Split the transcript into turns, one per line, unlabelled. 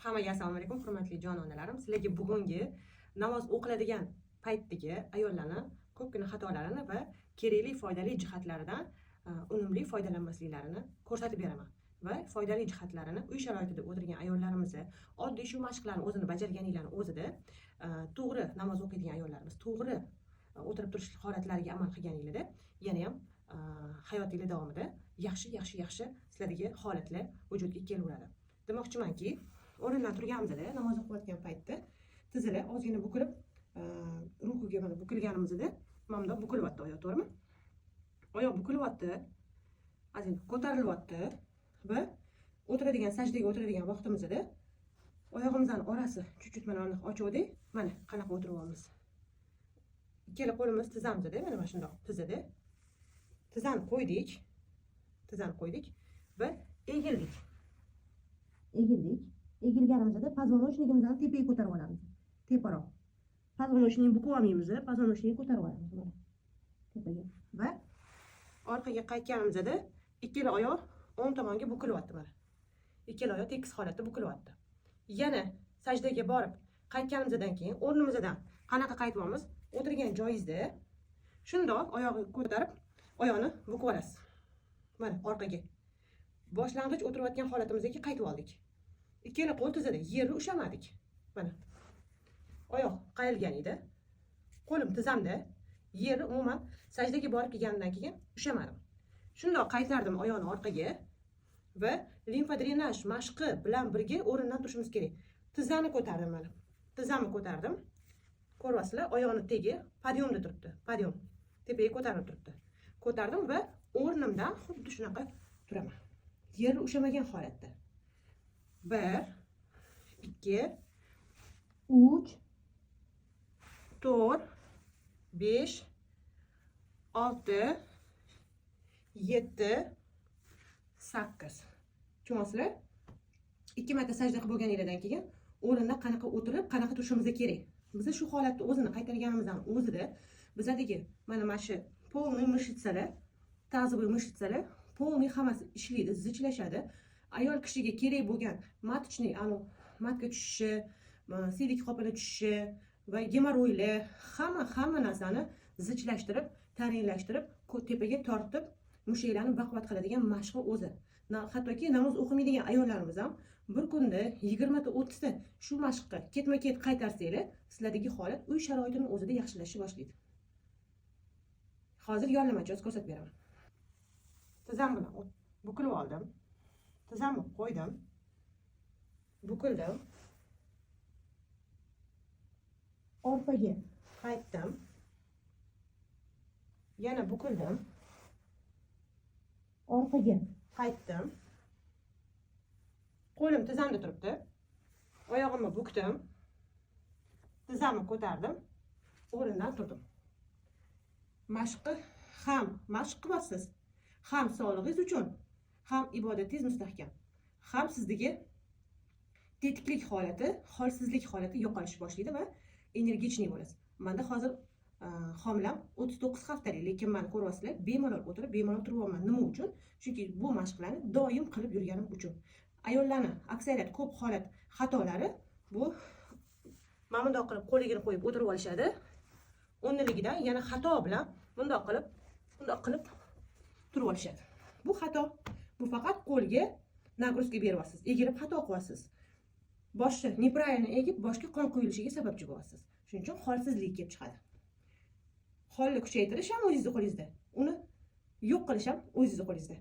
Hammaga assalomu alaykum, hurmatli jononalarim. Sizlarga bugungi namoz o'qiladigan paytdagi ayollarni ko'pgina xatolarini va kerakli, foydali jihatlaridan unumli foydalanmasliklarini ko'rsatib beraman va foydali jihatlarini uy sharoitida o'tirgan ayollarimizni oddiy shu mashqlarni o'zini bajarganinglarni o'zida to'g'ri namoz o'qiydigan ayollarimiz to'g'ri o'tirib turish holatlariga amal qilganinglarda yana ham hayotinglar davomida yaxshi, yaxshi, yaxshi sizlardagi holatlar vujudga kelaveradi. Demoqchimanki, o'rnidan turganimizda, namoz o'qiyotgan paytda tizilar ozgina bukilib, rukuga mana bukilganimizda mana bundoq bukilyapti oyoq, to'g'rimi? Oyoq bukilyapti, ozgina ko'tarilyapti va o'tiradigan, sajdaga o'tiradigan vaqtimizda oyog'imizni orasi чуть-чуть mana bunaqa ochuvdik. Mana qanaqa o'tiryapmiz. Ikkala qo'limiz tizzamizda, mana shundoq tizzada, tizzani qo'ydik, tizzani qo'ydik va egildik, egildik. Egilganimizda позвоночник imizni tepaga ko'tarib olamiz, teparoq. Позвоночник bukib olmaymiz, позвоночник ko'tarib olamiz mana tepaga va orqaga qaytganimizda ikkala oyoq o'ng tomonga bukilyapti. Mana ikkala oyoq tekis holatda bukilyapti. Yana sajdaga borib qaytganimizdan keyin o'rnimizdan qanaqa qaytyapmiz? O'tirgan joyingizda shundoq oyog'ini ko'tarib, oyoqni bukib olasiz. Mana orqaga, boshlang'ich o'tirayotgan holatimizga qaytib oldik. Ikkala qo'l tizzada, yerni ushlamadik. Mana oyoq qayrilgan edi, qo'lim tizzamda, yerni umuman sajdaga borib kelganimdan keyin ushlamadim. Shundoq qaytardim oyoqni orqaga va limfodrenaj mashqi bilan birga o'rnidan turishimiz kerak. Tizzani ko'tardim, mana tizzamni ko'tardim, ko'ryapsizlar. Oyoqni tegi подъём da turibdi, подъём, tepaga ko'tarilib turibdi. Ko'tardim va o'rnimdan xuddi shunaqa turaman, yerni ushlamagan holatda. Bir, ikki, uch, to'rt, besh, olti, yetti, sakkiz. Tushunyapsizlar? Ikki marta sajda qilib bo'lganinglardan keyin o'rinda qanaqa o'tirib, qanaqa turishimiz kerak? Biza shu holatni o'zini qaytarganimizdan o'zida bizadagi mana shu полный мышца lar, тазовый мышца lar полный hammasi ishlaydi, zichlashadi. Ayol kishiga kerak bo'lgan маточный, anu матка tushishi, siydik qopini tushishi va gemorroylar, hamma hamma narsani zichlashtirib, tarinlashtirib, tepaga tortib, mushaklarni baquvvat qiladigan mashqi o'zi. Hattoki namoz o'qimaydigan ayollarimiz ham bir kunda 20 ta, 30 ta shu mashqqa ketma ket qaytarsanglar, sizlardagi holat uy sharoitini o'zida yaxshilashni boshlaydi. Hozir yonlamachi ko'rsatib beraman. Tizzam bilan bukilib oldim, tizzamni qo'ydim, bukildim, orqaga qaytdim, yana bukildim, orqaga qaytdim. Qo'lim tizzamda turibdi, oyog'imni bukdim, tizzamni ko'tardim, o'rnimdan turdim. Mashqi ham mashq qilyapsiz, ham sog'lig'ingiz uchun, ham ibodatingiz mustahkam, ham sizdagi tetiklik holati, holsizlik holati yo'qolishni boshlaydi va энергичный bo'lasiz. Manda hozir homilam 39 haftalik, lekin mani ko'ryapsizlar, bemalol o'tirib, bemalol turyapman. Nima uchun? Chunki bu mashqlarni doim qilib yurganim uchun. Ayollarni aksariyat ko'p holat xatolari bu mana bundoq qilib qo'ligini qo'yib o'tirib olishadi. O'rniligidan yana xato bilan bundoq qilib, bundoq qilib turib olishadi. Bu xato. Bu faqat qo'lga нагрузка beryapsiz, egilib xato qilyapsiz. Boshni неправильно egib, boshga qon quyilishiga sababchi bo'lyapsiz. Shuning uchun holsizlik kelib chiqadi. Holni kuchaytirish ham o'zingizni qo'lingizda, uni yo'q qilish ham o'zingizni qo'lingizda.